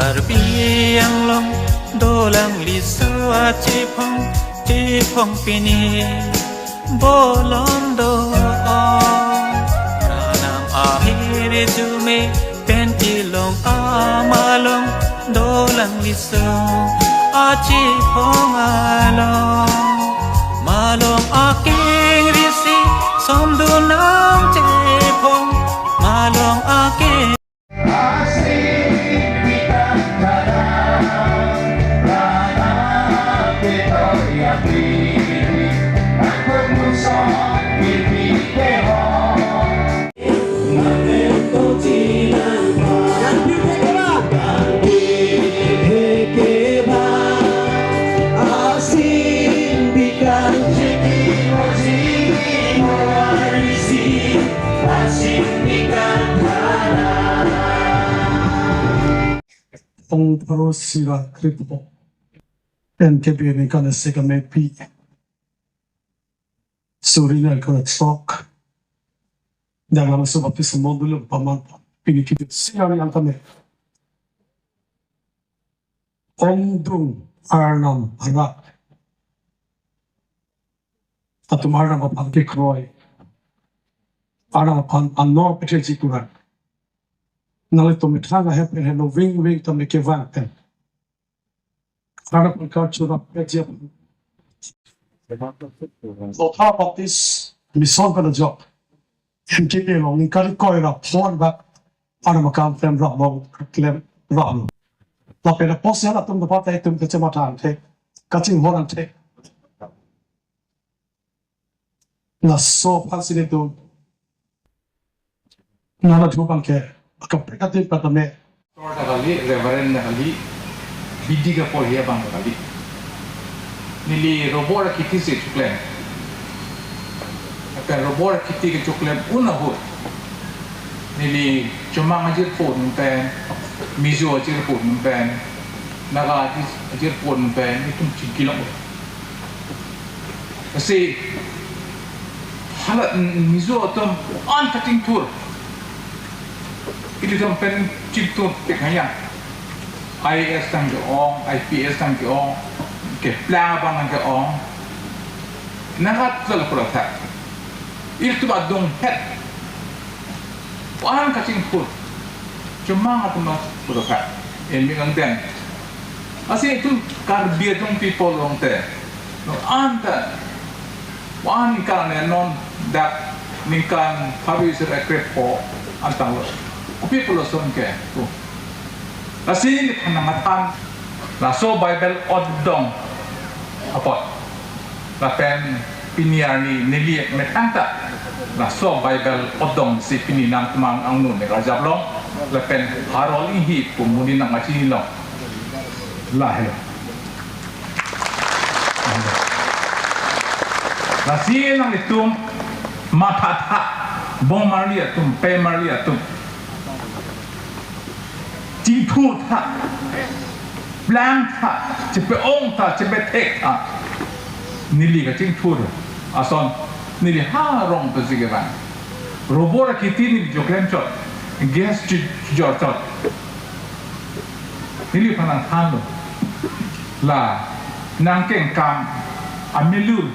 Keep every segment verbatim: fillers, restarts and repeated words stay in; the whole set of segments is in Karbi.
Karbi Anglong dolang liso achephong, chephong pini bolon do-o. Ranam ahir jume pen kelong amalong dolang liso achephong along. Malong akeng risi somdunang chephong, malong akeng Ong pharo sira krepho. N K P ningkan isi kamepi. Suri ningkan throk. Dang lam so baptisma dolo paman. Pini kiti sira ningkan kame. Ongdung Arnam arat atum Arnam aphan kekroi, Arnam aphan anor petheji kuran. Nanglitum methang ahep pen heno ving ving tame kevang pen Arnam aphan kachurap peji aphan Lotha Baptist Mission pen ajok N K P along ningkan kre-koi ra phongo bak Arnam akam klem rap long, klem rap long. Lapen apotsi halatum dapat itum kachematha angthek, kachinghon angthek. Laso aphansi nelitum nana thu abangke akaprek adim patame. Pastor ta kali, Reverend ta kali, B D kaporhi abang ta kali. Neli robor akhiti si choklem. Lapen robor akhiti kechoklem un ahut, neli Chomang ajirpo atum pen, Mizo ajirpo atum pen, Naga ajir, ajirpo atum pen, itum chingkilong. Lasi hala Mizo atum an kachingthur. Ilitum pen chingthur pik haya. I A S tang ke-ong, I P S tang ke-ong, keplang abang tang ke-ong. Naga atum la pura thak. Ilitum adung het. An kachingthur. Chomang atum la pura thak. Emi kangdeng. Lasi itum Karbi atum people along te. No anta. Wan ningkan ne non dak ningkan pharo isi ra krepho an tanglo. Kopi pulo ason ke tu. Lasi neliphan nangthan. Laso Bible odong apot. Lapen pini arni neli methang ta laso Bible odong si pini nangkemang angno ne karjap long. Lapen Harol Inghi pu monit nangkachinilong. Lahelo. Lasi nanglitum mathatha, bong marli atum, pe marli atum. Chingthur tha, plang tha, chepe-ong tha, chepethek tha. Neli kachingthur ason, neli ha rong pesi kevang. Robor akhiti neli choklem chot, gas chi-, chijor chot. Neliphan nangthanlo. La nangkengkam amelu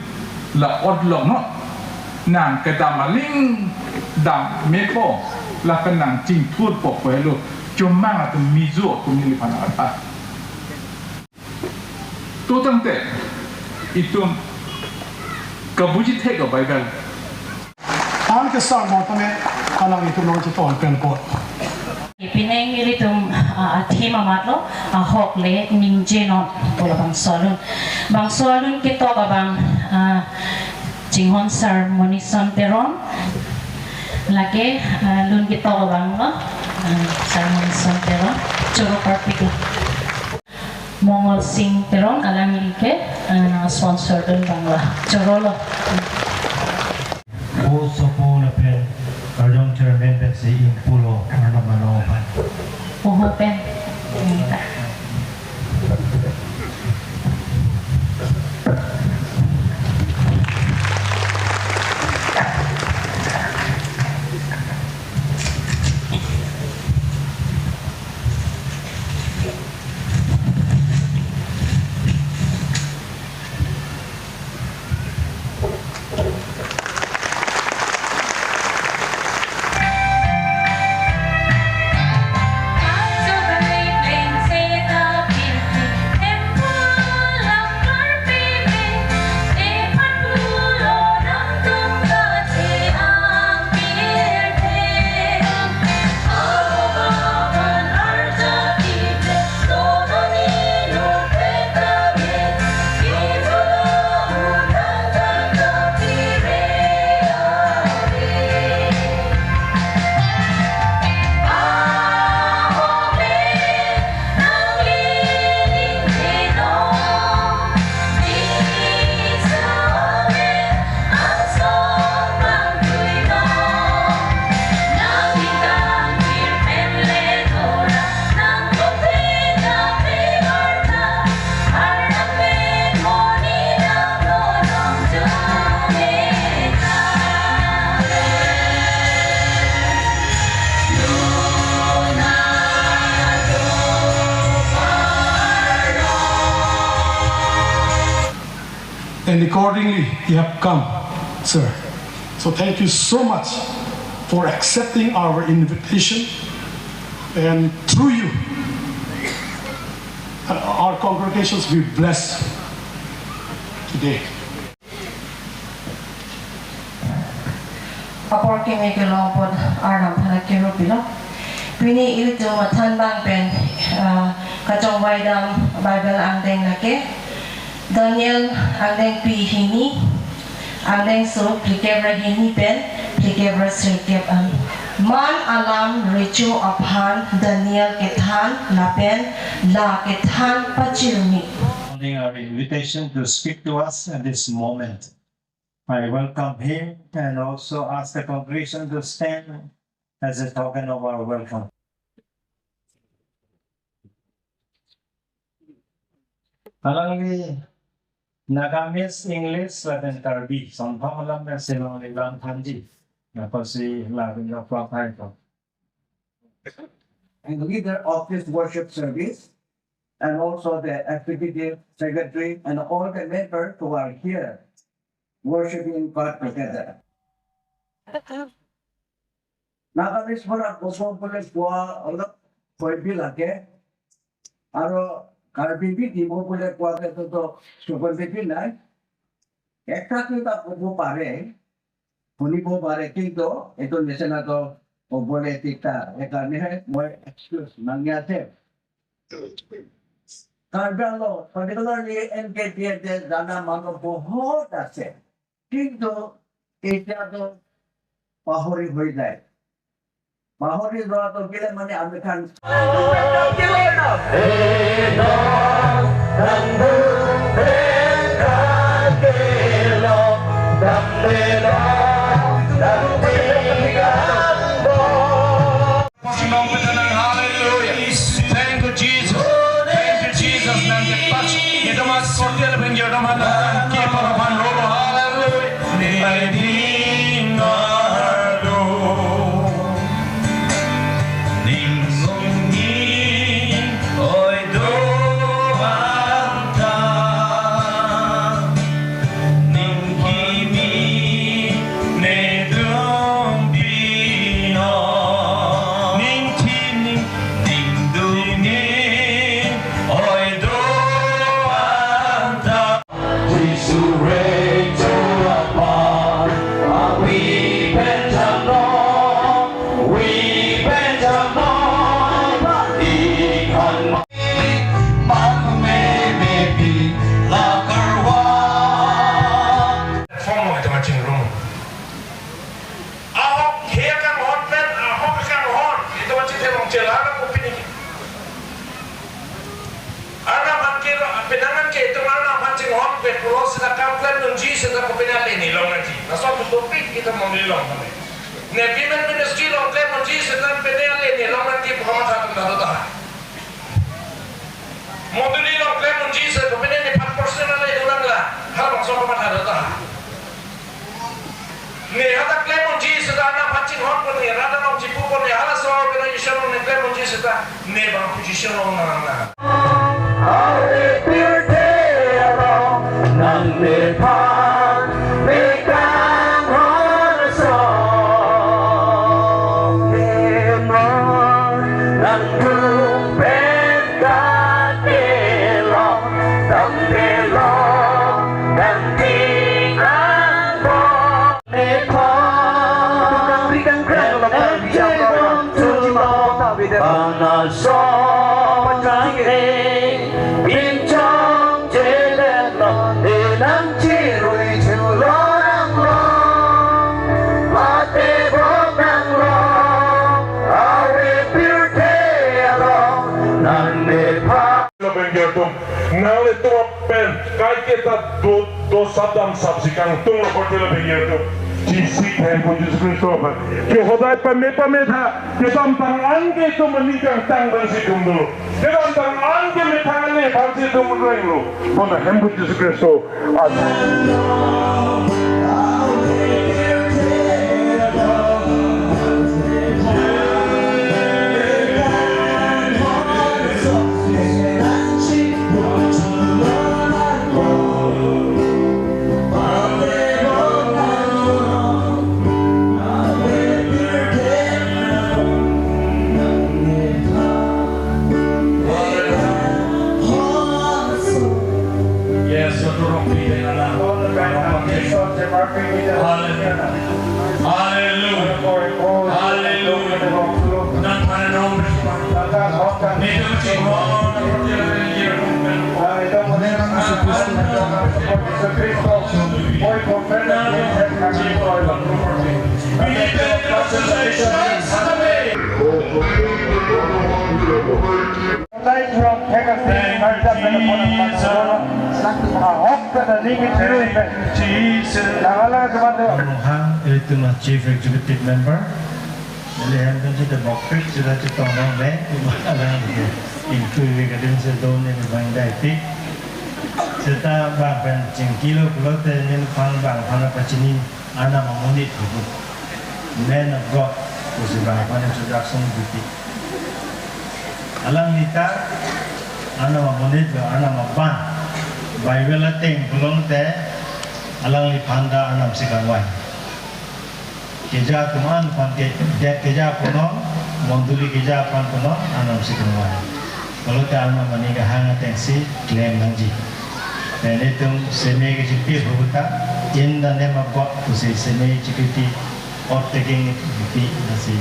la odlok non. Nang kedam aling dam mepo lapen nang chingthurpo pu helo. Chomang atum Mizo atum neliphan nangthan. To tangte itum kabuji thek a Bible. An ke sermon tame alanglitum nangcheton pen apot. Pining ilitum, ah, a-theme amatlo, ahok le ningjenon pu labangso alun. Bangso alun ketok abang, ah, Chinghon Sir Monison Teron. Lake, ah, lun ketok abanglo, ah, Sir Monison Teron. Choro parpiklo. Mongol Sing Teron alangli ke, eh, sponsor dun abanglo. Chorolo. O sopo lapen karjong chairman pensi ingpulo arnam mano aphan. Oho pen. And accordingly, you have come, sir. So thank you so much for accepting our invitation. And through you, uh, our congregations will be blessed today. Apor keme kelong apot Arnam aphan kero pilo. Pini ilitum mathan abang pen, ah, kachongvai dam Bible angdeng lake Daniel angdengpi hini, angdengso phlikep ra hini pen phlikep ra sirkep an. Man alam recho aphan Daniel kethan lapen la kethan pachirmi. Holding our invitation to speak to us at this moment. I welcome him and also ask the congregation to stand as a token of our welcome. Alangli Nagamese, English, lapen Karbi, song pham alam si alangli vangthanji. Apotsi la vanglo proprietor and leader of this worship service, and also the executive secretary and all the members who are here worshiping God together. Nagamese pura koso pule koa olok koibi lake, aro Karbi bi Dimo pule koa ke to to supon de bi nai. Ekta kita kobo pare, শুনিব পাৰে, কিন্তু এইটো নিচিনাটো ক'বলৈ দিগদাৰ। সেইকাৰণেহে মই এক্সকিউজ মাঙি আছে। কাৰ্বি আংলং, পাৰ্টিকুলাৰলি এন কে টি এ জানা মানুহ বহুত আছে, কিন্তু এতিয়াতো পাহৰি হৈ যায়। পাহৰি যোৱাটো কেলে মানে আমি খান Hallelujah. Thank you, Jesus. Thank you, Jesus. Nang ke touch. Itu mas kordial ben jodoh mana? Ke para pan rolo. Hallelujah. Form mo ito machine room. Ahok khe kanghon pen, ahok kanghon. Ito machine theklong chela na kopini. Arnam aphan ke, penang an ke itum Arnam aphan chinghon pen pulo seta kam klemdunji seta kopine ale ne longnangji. Laso atum dopik itum mondoli along tame. Ne women ministry along klemdunji seta pine ale ne longnangji pu kamatha atum ta do taha. Mondoli along klemdunji seta kopine nephan personal ale do nanglang. Halabangso kamatha do taha. Ne hadak klemdunji seta Arnam aphan chinghon pon ne, radalong chipu pon ne, halaso organization along ne klemdunji seta ne bang position along nang nang. Are pirthe along nang nephan mekang harso. Hemon nangtum pen katelong, katelong, kanti kangbong. Lo bengger atum, nanglitum pen kaiketa do, do sabdam sabsi kangtung lo korte lo bengger atum. Chisi thengpo Jisu Khristo aphan. Ke hodai pame pame tha, kedamtang an ke itum aning kangtang abang si itum dolo. Kedamtang an ke methang ale aphan si itum renglo. Bonta hemphu Jisu Khristo. Light from Thekasi, Karjap, Telephone, Ahok pen aning kethiri pen. Nangala cuma tu. Rohang, ilitum a Chief Executive Member. Neli hem pen sita bokpik sita chetong nang le, alang ke. Ingtui ve kadin se don neli bang dai pik. Sita bang pen chingkilo pulote neliphan bang aphan pachini Arnam amonit pu. Man of God pusi bang aphan introduction dipik. Alangli ta Arnam amonit lo, Arnam aban. Bible ateng pulote alangliphan ta Arnam si kangvai. Keja atum an aphan ke, det keja punon, mondoli keja aphan punon, Arnam si kangvai. Pulote Arnam aning kehang atengsi klem nangji. Pen itum seme kechipi pu ta, in the name of God pusi seme chipi ti, oath taking pi nasi.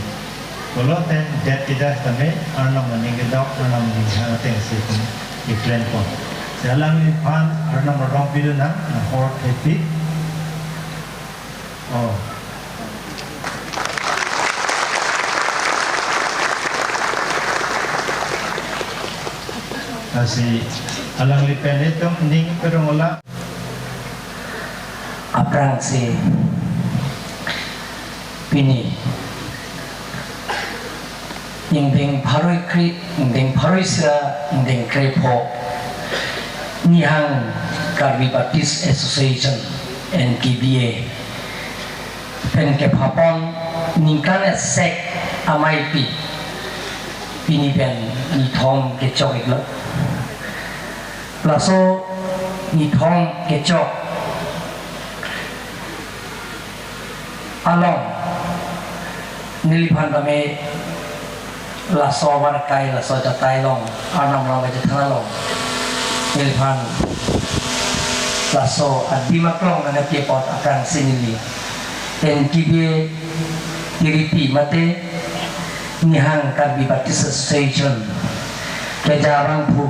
Pulote det keja tame Arnam aning kedok, Arnam aning kehang atengsi itum keklempon. Si alangliphan Arnam arong pidu nang, nang hor happy. Oh. Lasi alangli pen itum ning perong ola. Aphrangsi pini ingdeng pharo kre, ingdeng pharo sira, ingdeng krepho, Nihang Karbi Baptist Association, N K B A, pen kephapon ningkan esek ameipi pini pen nithom kechok iklo. Laso nithom kechok along neliphan tame laso abar kai, laso ajatai along, Arnam along kachethan along, neliphan laso adim aklong nangkepi apot aphrangsi neli N K B A tiripi mate Nihang Karbi Baptist Association keja abangphu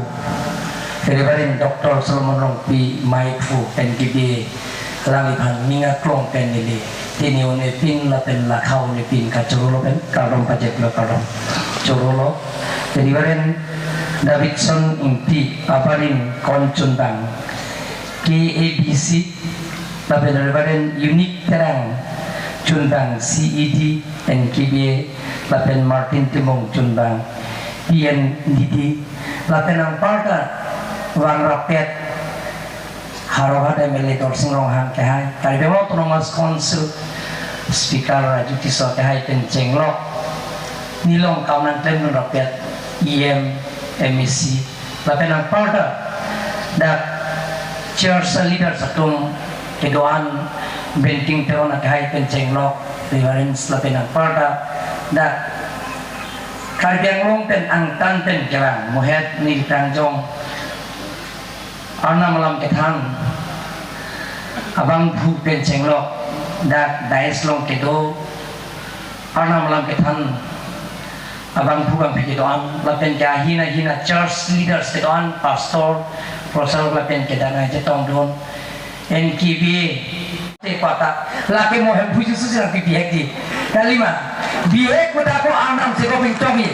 Reverend Doctor Solomon Rongpi, meiphu N K B A, alangliphan ning aklong pen neli tini un-e pin lapen lakha un-e pin kachorolo pen kardom pajirlo, kardom chorolo. Reverend Davidson Ingti, abarim kon chunbang K A B C, lapen Reverend Unique Terang chunbang C E D N K B A, lapen Martin Timung chunbang P N D D, lapen anparta vang rapet Howraghat M L A Dorsing Ronghang kehai, Karbi Anglong Autonomous Council Speaker Raju Tisso kehai pen chenglok, nelong kam nangklemdun rapet E M, M A C, lapen anparta dak church leaders atum kedo-an, Benting Teron kehai pen chenglok, Reverend, lapen anparta dak Karbi Anglong pen angtan pen kelang mohet neli kangjong Arnam alam kethan abangphu pen chenglok, dak dais along kedo Arnam alam kethan abangphu bangphi kedo-an, lapen ke ahin ahin a church leaders kedo-an, pastor, professor, lapen ke dana chetongdun N K B A te pata, lake mo Hemphu Jisu si nangpi bihek di. Kalima, bihek kota ko Arnam si ko pingtong ye.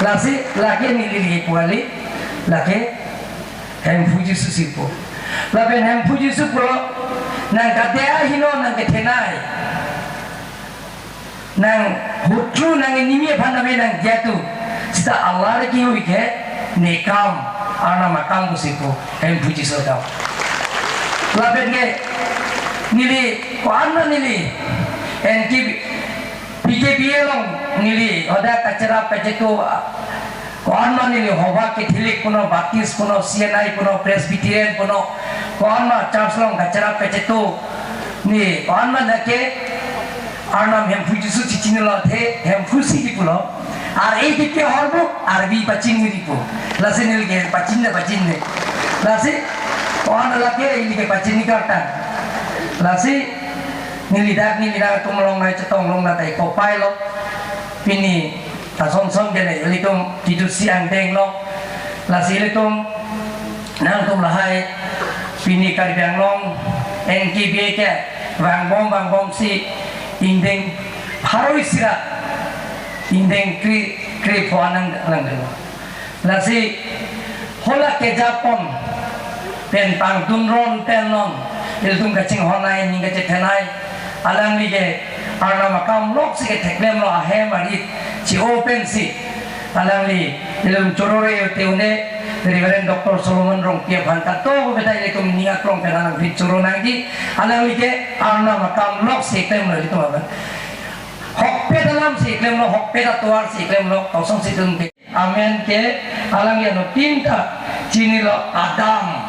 Lasi, lake neli lili puali, lake Hemphu Jisu si po. Lapen Hemphu Jisu po, nangkade ahino nangkethenei, nang hutru nang enemy aphan name nang jatu. Sita alar kihui ke ne kam, Arnam akam pusi po, Hemphu Jisu ta. Lapen ke neli, ko-an ma neli, N K B, P K B A along neli, hoda kacherap kachetu, ko-an ma neli, Hova Catholic puno, Baptist puno, C N I puno, Presbyterian puno, ko-an ma church along kacherap kachetu, ne, ko-an ma nake, Arnam Hemphu Jisu chichinilo the, Hemphu si di pulo. Ar e di ke horbu, arbi pachin di pu. Lasi neli ke pachin da pachin de. Lasi, ko-an lake neli ke pachin ni karta. Lasi, neli dak neli dak tum long nai chetong long na tai kopai lo. Pini, Ason son ke ne, ilitum kejutsi angdeng lo. Lasi ilitum nangtum lahai pini Karbi Anglong N K B A ke vangbom vangbomsi ingdeng pharo isi ra ingdeng kre kre pho anang anang delo. Lasi hala kejapon pen pangdun ron pen non ilitum kachinghon ai ning kachethenei alangli ke Arnam akam loksi ketheklem lo, ahem arit chi-o pensi alangli ilitum choro re te une Reverend Doctor Solomon Rongpi aphan kato ko beta ilitum ning aklong pen alangli choro nangji, alangli ke Arnam akam loksi klem lo ilitum aphan. Hokpet alamsi klem lo, hokpet atovarsi klem lo, kosonsi itum ke. Amen ke alangli anuttin ta chini lo Adam.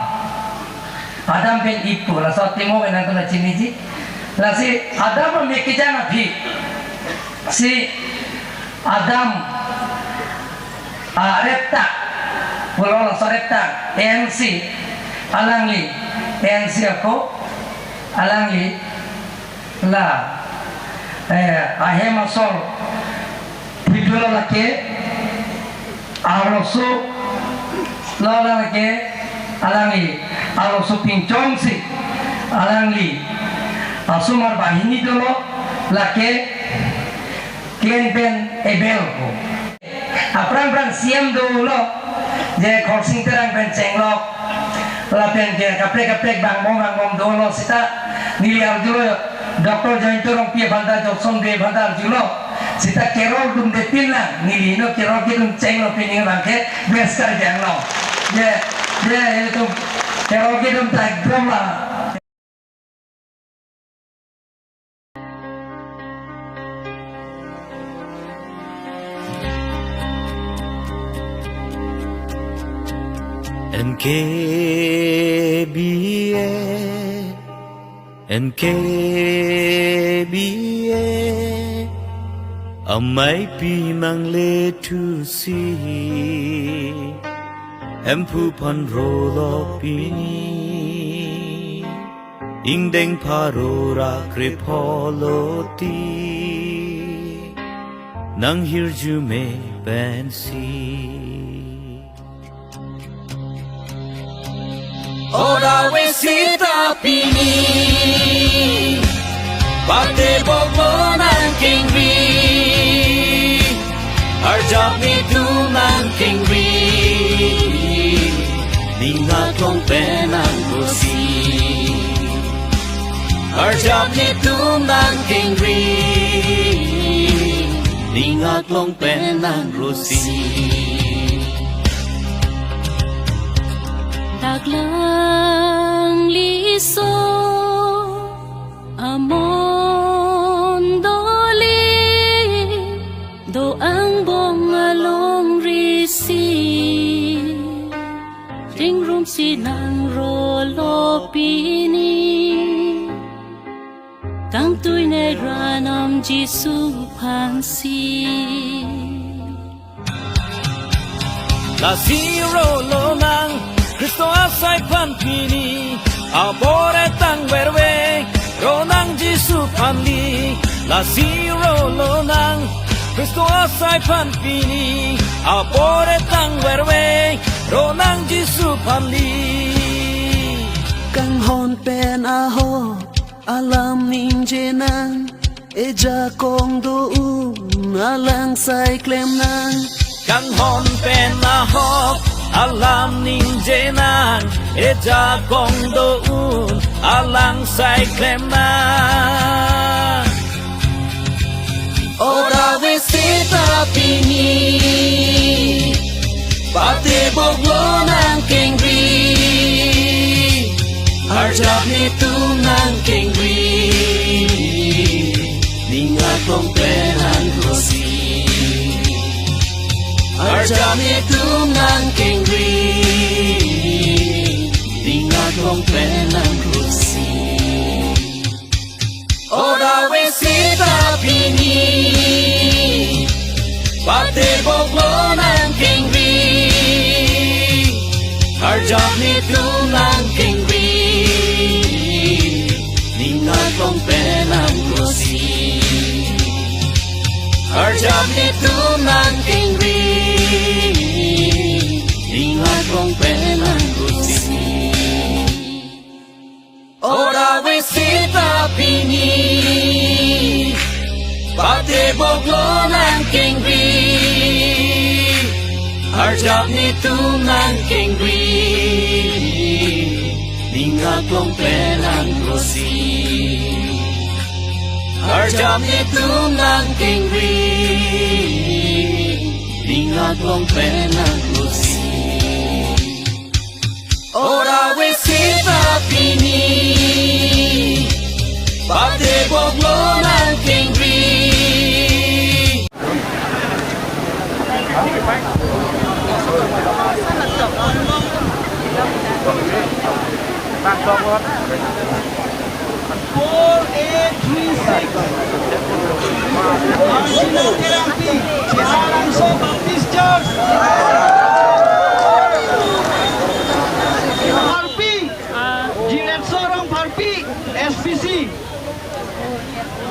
Adam pen Eve pu, laso athema pen nangtum ta chiniji. Lasi Adam amek kejang aphi si Adam, ah, reptak pulo, laso reptak ensi alangli, ensi ako alangli la, eh, ahem asor thiplo lake arloso lo, lake alangli arloso pinchongsi alangli asomar banghini dolo, lake Cain pen Abel pu. Aphrang phrang C M dolo, je Khorsing Terang pen chenglok, lapen ke kaprek kaprek vangbom vangbom dolo seta neli arjulo, Doctor Jayanta Rongpi aphan ta, Johnson Bey aphan ta arjulo seta kerol dum de pin lang, neli no kerol kedun chenglo pini abang ke best Karbi Anglong. Je, je, ilitum kerol kedun ta ekdom la. N K B A, N K B A, amei pi mangle thusi, Hemphu aphan rolo pini. Ingdeng pharo ra kre pho lo ti, nanghirjume pensi. Ora ve seta pini, pate boklo nangkengri, arjap netum nangkengri, ning aklong pen nangkrosi. Arjap netum nangkengri, ning aklong pen nangkrosi. Dak langli so amon doli do angbong alongri si, chingrumsi nangrolo pini, kangtuinei ra nam Jisu aphansi. Lasi rolo nang Khristo asai aphan pini, apor etang verve, ro nang Jisu aphanli. Lasi rolo nang Khristo asai aphan pini, apor etang verve, ro nang Jisu aphanli. Kanghon pen ahok alam ningje nang, ejakong do-un alang sai klem nang. Kanghon pen ahok alam ningje nang, ejakong do-un alang sai klem nang. Ora ve seta pini, pate boklo nangkengri, arjap netum nangkengri, ning aklong pen nangkrosi. Arjap netum nangkengri, ning aklong pen nangkrosi. Ora ve seta pini, pate boklo nangkengri, arjap netum nangkengri, ning aklong pen nangkrosi. Arjap Jam itum nangkengri, ning aklong pen nangkrusi. Ora vesi ta pini, patebok lo nangkengri. Arjap netum nangkengri, ning aklong pen nangkrusi. Arjap netum nangkengri, ning aklong pen nangkrusi. Ora vesi ta pini, patebok lo nangkengri. Four eight three six. Arjuna Terampi, Siharangso Baptist Church. Pharpi, Jiletso Rongpharpi, S P C.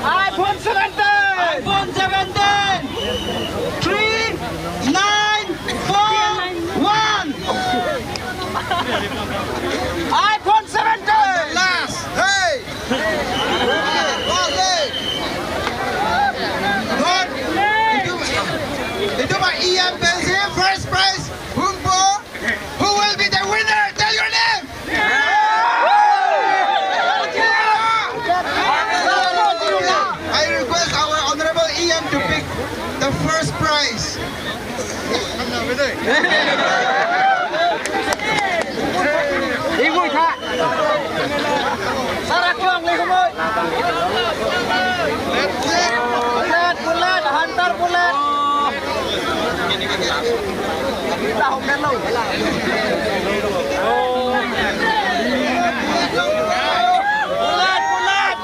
iPhone seventeen. iPhone seventeen. Three nine four one. iPhone seventeen. Last. Hey. Last, hey. Good. Itu, itu Pak Ian Pensi, first prize. Humpo. Who will be the winner? Tell your name. I request our Honorable E M to pick the first prize. Ingui tha. Sarak long le humoi. Bullet, bullet, hunter bullet. Kita hok kan lo. Bullet, bullet.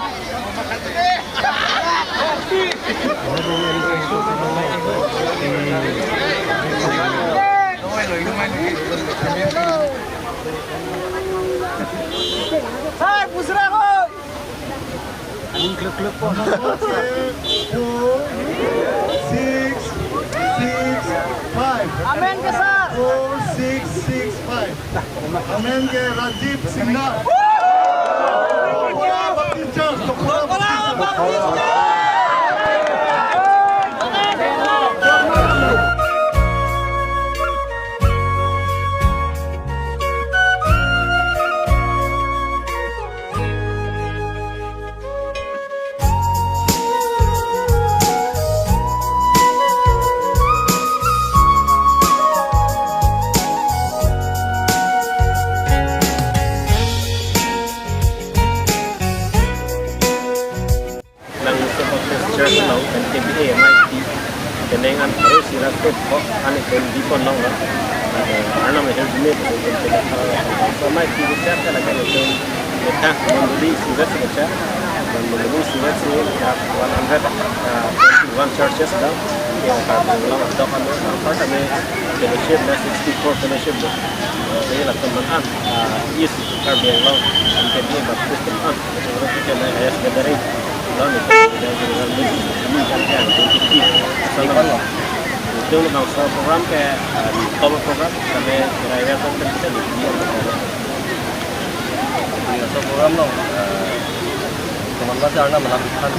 Sir, busra ko. Four, six, six, five. Amen ke, sir. Four, six, six, five. Amen ke Rajiv Sinha. Baptist Church, Baptist Church. Langso Baptist Church along M K B A M I T kenang an pharo isi ra kethom an itum bipon longlo. Arnam ahirjume itum M I T ke church la kan itum methang mondoli isi ra si ke church. Dan mondoli isi ra si one hundred twenty-one churches do. Karbi Anglong adok ano, apar kami fellowship na sixty-four fellowship do. Jadi latum an, ah, East Karbi Anglong M K B A Baptist an. Itu kita na highest gathering. Lalu ni, kita general meeting, ini kan kan, itu kan. Itu bangso program ke, ah, di cover program, kami kira-kira kan kita di, di, Bangso program along, eh, komat masi Arnam alam than,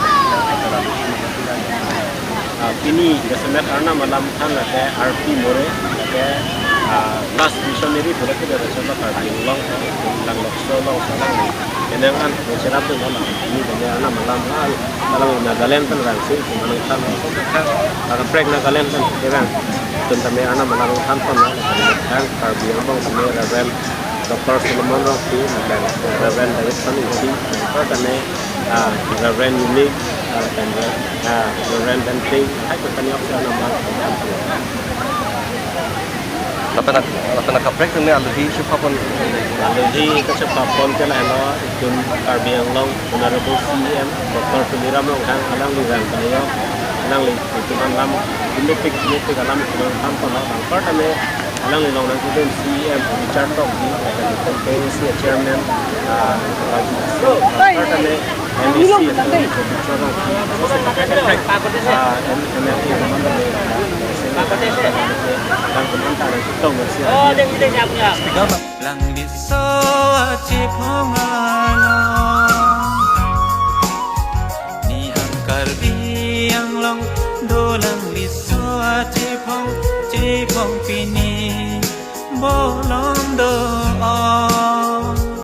alam. Ah, pini jasemet Arnam alam than lake R P More, lake, ah, last missionary pu lake dari sana Karbi Anglong, Langloso along sana. Kenang an, mencerap tu mana. Ini dari Arnam alam, ah, alam Nagaland kan rangsi, mana than. Alam prek Nagaland kan, ya kan. Tun tame Arnam alam than pon, kan Karbi Anglong tame Reverend Doctor Solomon Rongpi, lapen Reverend David Panisi, lapen, ah, Reverend Unique, ah, lapen, ah, Reverend Benting, hai ko kanyok sa nama. Lapen, lapen kaprek tame alohi chepapon. Alohi kachepapon ke lahelo, itum Karbi Anglong Honorable C E M Doctor Tuliram Ronghang, alangli rang kanyok, alangli itum alam, itum pik, itum pik alam itum than pon, bang pertama, alangli along nangkedun C E M Richard Tokbi, lapen K A C chairman, ah, Raju Singh. Pertama, Nang ilong bilang dei. Ah, M-, M L A naman, eh, Sengkang Komanta, Sitong, Mersi. Langbiso achephong along, nihang Karbi Anglong do langbiso achephong, chephong pini bolong do o.